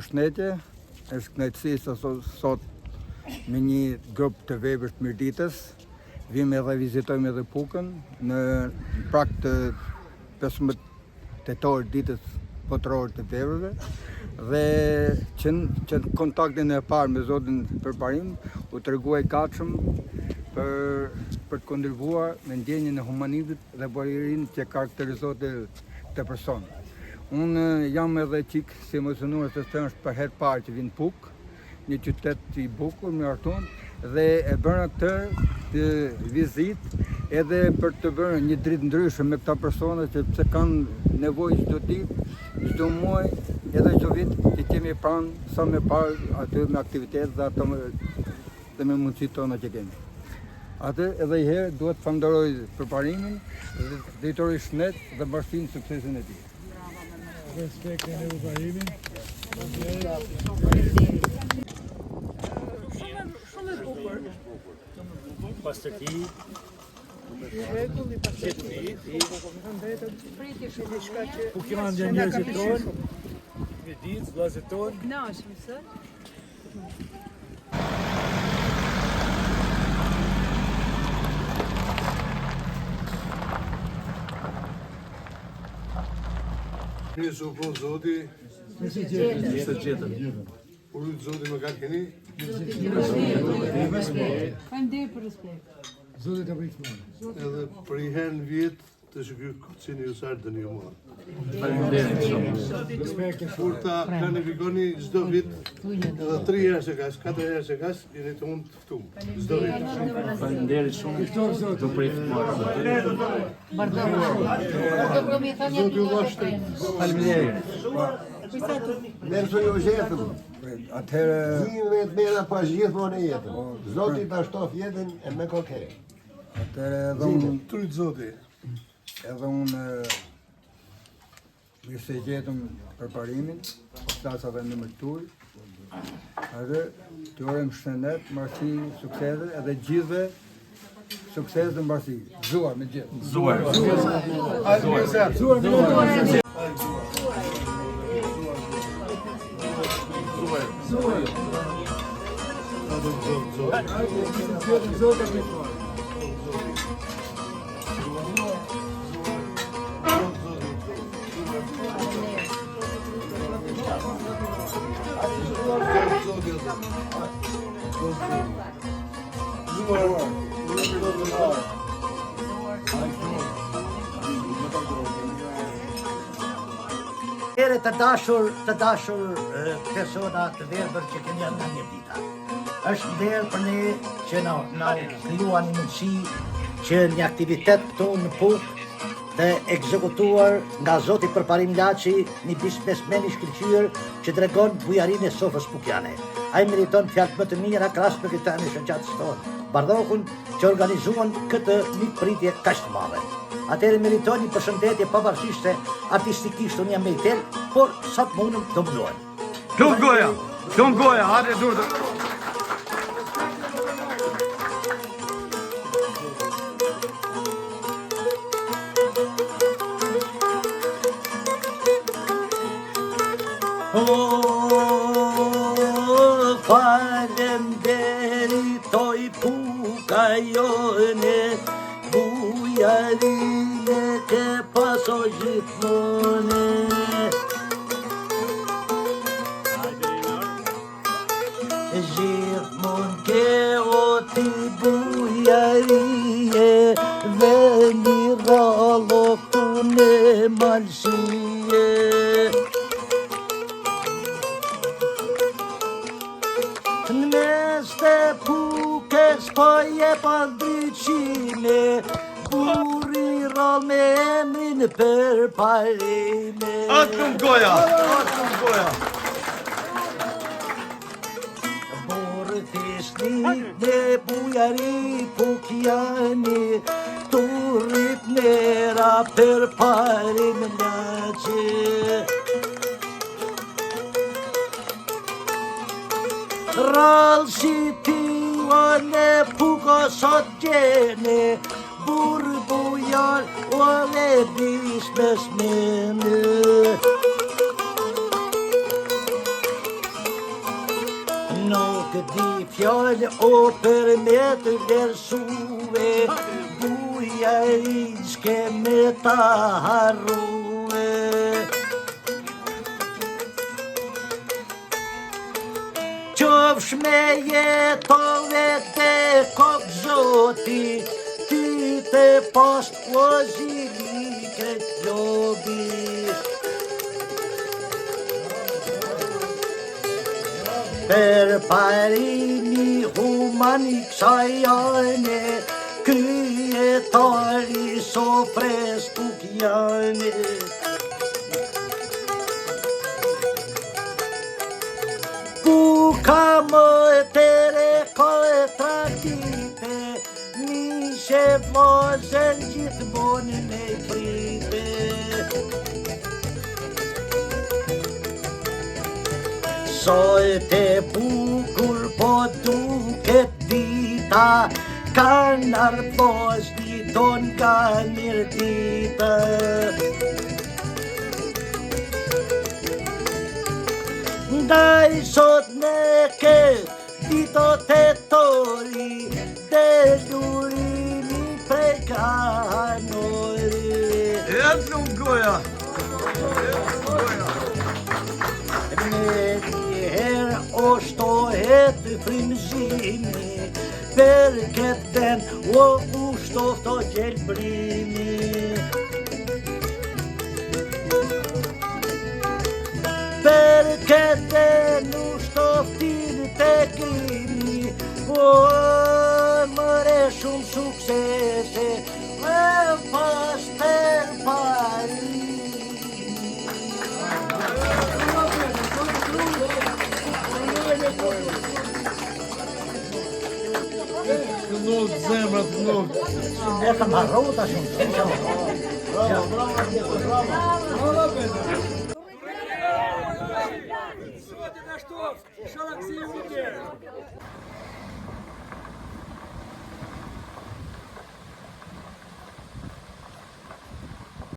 Përshëndetje, është kënaqësi se sot me një grup të verbër të Mirditës, vim edhe vizitojmë edhe Pukën në prag të 15 tetor ditës botërore të verbërve dhe që në, që në kontaktin e parë me zotin Përparim u tregua i gatshëm për për të kontribuar me ndjenjën e humanizmit dhe bujarinë që karakterizon këtë person. Unë jam edhe çik si emocionuar se është për herë parë që vij në Pukë, një qytet i bukur, me artun, dhe e bëra këtë të vizitë edhe për të bërë një dritë ndryshe me këta persona që pse kanë nevojë çdo ditë, çdo muaj, edhe çdo vit që t'jemi pranë sa më parë aty me aktivitet dhe ato me, dhe me mundësitë tona që kemi. Atë edhe një herë duhet të falënderoj Përparimin dhe dhe uroj shëndet dhe mbarësi në suksesin e tij. Respekte në Përparimin. Shumë shumë e bukur. Pastërti, Rregull i qetësi, Priti shumë diçka që ku kemi ndër njerëzit tonë, një ditë, vëllazët tonë. Kënaqemi se. Mirë se u po zoti. Mirë se gjetëm. Mirë se gjetëm. U rujt zoti me ka keni. Faleminderit për respekt. Zoti të bëjë të Edhe për i herë në vjet të shëky kocini ju sarë dënë ju mua. Faleminderit shumë. Respekte Kur ta planifikoni çdo vit, edhe 3 herë se kas, 4 herë se kas, jeni të unë të ftum. Çdo vit. Faleminderit shumë. Zoti. Do prit të marrë. Zoti ju dhashtë. Faleminderit. Mirë se ju gjetëm. Atëherë Zinë dhe të mera pas gjithmonë e jetën. Zoti ta shtof jetën e me koke. atëherë edhe unë Trujt Zoti. edhe unë mirë se gjetëm Përparimin, po flas edhe në emër tuaj. Edhe të urojmë shëndet, mbarësi, suksese edhe gjithëve sukses dhe mbarësi. Gëzuar me gjithë. Zuar. Hajde, mirë se. Zuar, mirë. Zuar. Zuar. Zoti, Zoti të bëjë. Ere të dashur, të dashur e, persona të verbër që keni nga Mirdita. Është nder për ne që na na krijua një mundësi që një aktivitet këtu në Pukë të ekzekutuar nga zoti Përparim Laçi, një biznesmen i shkëlqyer që tregon bujarinë e sofrës pukjane. Ai meriton fjalët më të mira krahas me këtë në shoqatës tonë, Bardhokun, që organizuan këtë mikpritje kaq të madhe. Atëherë meriton një përshëndetje pavarësisht se artistikisht unë jam me i tel, por sa të mundem do mundohem. Lum goja, lum goja, hajde dur. O, faleminderit oj Puka jone, bujarine ke paso gjithmonë. Gjithmonë ke o ti bujarije dhe një rallo këtu në malësije. Në mes të Pukës po je pa ndryqime, burri rrallë me emrin Përparime. Atë lum goja, atë lum goja. Burrë fisnik dhe bujari pukjani, turrit mera Përparim Laçi. Rrallë si ti o në Pukë sot gjene, burrë bujar o dhe biznesmen. Nuk di fjalë o për me të vlerësue, Bujarinë s'ke me ta harrue. Qofsh me jetove të kop zoti, Ty të pas o zili këtë globi. Përparimi human i kësaj ane, Kryetari sofres pukjane. Puka më e tere ka e tradite, Miqe vllazën gjithmonë me prite. Sa e te bukur po duket dita, Kanë ardhë vllaznit tonë nga Mirdita. Ndaj sot në këtë ditë tetori, Del urimi prej kanori. E të lumtë goja! Me njëherë o shtohet frymëzimi, Për këtë vend o u shtoftë o gjelbrimi. Për këtë vend u shtoftë integrimi, O mëre shumë suksese, E pas përparimi. Këndohet zemra të këndohet. E kam harru tash unë. Bravo, bravo, bravo. Bravo, Peter. Zoti na shtoftë, inshallah gëzim i tjerë.